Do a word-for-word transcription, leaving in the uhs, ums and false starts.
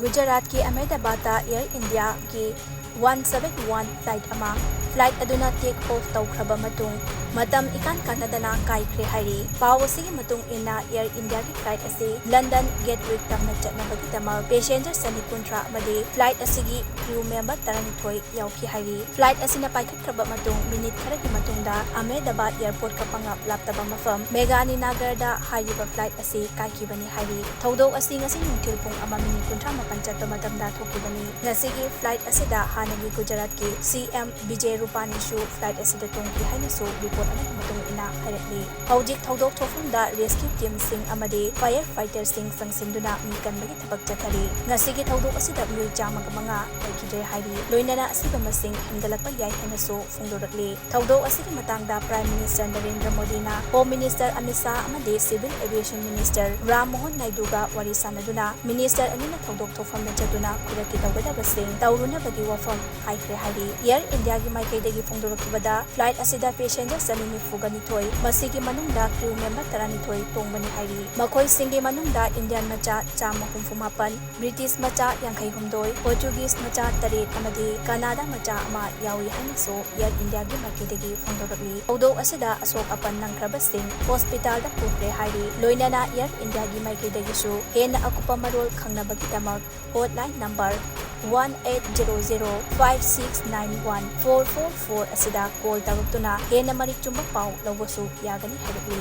ꯒꯨꯖꯔꯥꯠꯀꯤ ꯑꯍꯃꯦꯗꯥꯕꯥꯗꯇ Air Indiaꯒꯤ one seven one flight ꯑꯃ flight ꯑꯗꯨꯅ take off ꯇꯧꯈ꯭ꯔꯕ ꯃꯇꯨꯡ ꯃꯇꯝ ꯏꯀꯥꯟ ꯀꯥꯟꯅꯗꯅ ꯀꯥꯏꯈ꯭ꯔꯦ ꯍꯥꯏꯔꯤ꯫ ꯄꯥꯎ ꯑꯁꯤꯒꯤ ꯃꯇꯨꯡ ꯏꯟꯅ, Air Indiaꯒꯤ flight ꯑꯁꯤ ꯂꯟꯗꯟ ꯒꯦꯠꯋꯤꯛ ꯇꯝꯅ ꯆꯠꯅꯕꯒꯤꯗꯃꯛ passenger ꯆꯅꯤ ꯀꯨꯟꯊ꯭ꯔꯥ ꯑꯃꯗꯤ flight ꯑꯁꯤꯒꯤ crew member ꯇꯔꯥꯅꯤꯊꯣꯏ ꯌꯥꯎꯈꯤ ꯍꯥꯏꯔꯤ꯫ Flight ꯑꯁꯤꯅ ꯄꯥꯏꯈꯠꯈ꯭ꯔꯕ ꯃꯇꯨꯡ ꯃꯤꯅꯤꯠ ꯈꯔꯒꯤ ꯃꯇꯨꯡꯗ ꯑꯍꯃꯦꯗꯥꯕꯥꯗ airportꯀ ꯄꯪꯂꯥꯞ ꯂꯥꯞꯇꯕ ꯃꯐꯝ ꯃꯦꯒꯥꯅꯤ ꯅꯥꯒꯔꯗ ꯍꯥꯏꯔꯤꯕ flight ꯑꯁꯤ ꯀꯥꯏꯈꯤꯕꯅꯤ ꯍꯥꯏꯔꯤ꯫ ꯊꯧꯗꯣꯛ ꯑꯁꯤ ꯉꯁꯤ ꯅꯨꯡꯊꯤꯜ ꯄꯨꯡ ꯑꯃ ꯃꯤꯅꯤꯠ ꯀꯨꯟꯊ꯭ꯔꯥ ꯃꯥꯄꯟ ꯆꯠꯄ ꯃꯇꯝꯗ ꯊꯣꯛꯈꯤꯕꯅꯤ꯫ ꯉꯁꯤꯒꯤ flight ꯑꯁꯤꯗ ꯍꯥꯟꯅꯒꯤ ꯒꯨꯖꯔꯥꯠꯀꯤ C M ꯕꯤꯖꯦ ꯔꯨꯄꯥꯅꯤꯁꯨ flight ꯑꯁꯤꯗ ꯇꯣꯡꯈꯤ ꯍꯥꯏꯅꯁꯨ report ꯑꯃꯒꯤ ꯃꯇꯨꯡ ꯏꯟꯅ ꯍꯥꯏꯔꯛꯂꯤ꯫ ꯍꯧꯖꯤꯛ ꯊꯧꯗꯣꯛ ꯊꯣꯛꯐꯝꯗ rescue teamꯁꯤꯡ ꯑꯃꯗꯤ fire fighterꯁꯤꯡ ꯆꯪꯁꯤꯟꯗꯨꯅ ꯃꯤ ꯀꯟꯕꯒꯤ ꯊꯕꯛ ꯆꯠꯊꯔꯤ꯫ ꯉꯁꯤꯒꯤ ꯊꯧꯗꯣꯛ ꯑꯁꯤꯗ ꯃꯤꯑꯣꯏ ꯆꯥꯝꯃꯒ ꯃꯉꯥ ꯂꯩꯈꯤꯗ꯭ꯔꯦ ꯍꯥꯏꯔꯤ꯫ ꯂꯣꯏꯅꯅ ꯑꯁꯤꯕ ꯃꯁꯤꯡ ꯍꯦꯟꯒꯠꯂꯛꯄ ꯌꯥꯏ ꯍꯥꯏꯅꯁꯨ ꯐꯣꯡꯗꯣꯔꯛꯂꯤ꯫ ꯊꯧꯗꯣꯛ ꯑꯁꯤꯒꯤ ꯃꯇꯥꯡꯗ Prime Minister ꯅꯔꯦꯟꯗ꯭ꯔ ꯃꯣꯗꯤꯅ Home Minister ꯑꯃꯤꯠ ꯁꯥꯍ ꯑꯃꯗꯤ Civil Aviation Minister Ram Mohan ꯅꯥꯏꯗꯨꯒ ꯋꯥꯔꯤ ꯁꯥꯟꯅꯗꯨꯅ minister ꯑꯅꯤꯅ ꯊꯧꯗꯣꯛ ꯊꯣꯛꯐꯝꯗ ꯆꯠꯇꯨꯅ ꯈꯨꯗꯛꯀꯤ ꯇꯧꯒꯗꯕꯁꯤꯡ ꯇꯧꯔꯨꯅꯕꯒꯤ ꯋꯥꯐꯝ ꯍꯥꯏꯈ꯭ꯔꯦ ꯍꯥꯏꯔꯤ꯫ Air Indiaꯒꯤ ꯃꯥꯏꯀꯩꯗꯒꯤ ꯐꯣꯡꯗꯣꯔꯛꯈꯤꯕꯗ flight ꯑꯁꯤꯗ passenger ꯆꯅꯤ ꯅꯤꯐꯨꯒ ꯅꯤꯊꯣꯏ, ꯃꯁꯤꯒꯤ ꯃꯅꯨꯡꯗ crew member ꯇꯔꯥꯅꯤꯊꯣꯏ ꯇꯣꯡꯕꯅꯤ ꯍꯥꯏꯔꯤ꯫ ꯃꯈꯣꯏꯁꯤꯡꯒꯤ ꯃꯅꯨꯡꯗ Indian ꯃꯆꯥ ꯆꯥꯝꯃ ꯍꯨꯝꯐꯨ ꯃꯥꯄꯟ, British ꯃꯆꯥ ꯌꯥꯡꯈꯩ ꯍꯨꯝꯗꯣꯏ, Portuguese ꯃꯆꯥ ꯇꯔꯦꯠ ꯑꯃꯗꯤ Canada ꯃꯆꯥ ꯑꯃ ꯌꯥꯎꯏ ꯍꯥꯏꯅꯁꯨ Air Indiaꯒꯤ ꯃꯥꯏꯀꯩꯗꯒꯤ ꯐꯣꯡꯗꯣꯔꯛꯂꯤ꯫ ꯊꯧꯗꯣꯛ ꯑꯁꯤꯗ ꯑꯁꯣꯛ ꯑꯄꯟ ꯅꯪꯈ꯭ꯔꯕꯁꯤꯡ hospitalꯗ ꯄꯨꯈ꯭ꯔꯦ ꯍꯥꯏꯔꯤ꯫ ꯂꯣꯏꯅꯅ Air Indiaꯒꯤ ꯃꯥꯏꯀꯩꯗꯒꯤꯁꯨ ꯍꯦꯟꯅ ꯑꯀꯨꯞꯄ ꯃꯔꯣꯜ ꯈꯪꯅꯕꯒꯤꯗꯃꯛ hotline number one eight zero zero five six nine one four four four ꯑꯁꯤꯗ call ꯇꯧꯔꯛꯇꯨꯅ ꯍꯦꯟꯅ ꯃꯔꯤꯛ ꯆꯨꯝꯕ ꯄꯥꯎ ꯂꯧꯕꯁꯨ ꯌꯥꯒꯅꯤ ꯍꯥꯏꯔꯛꯂꯤ꯫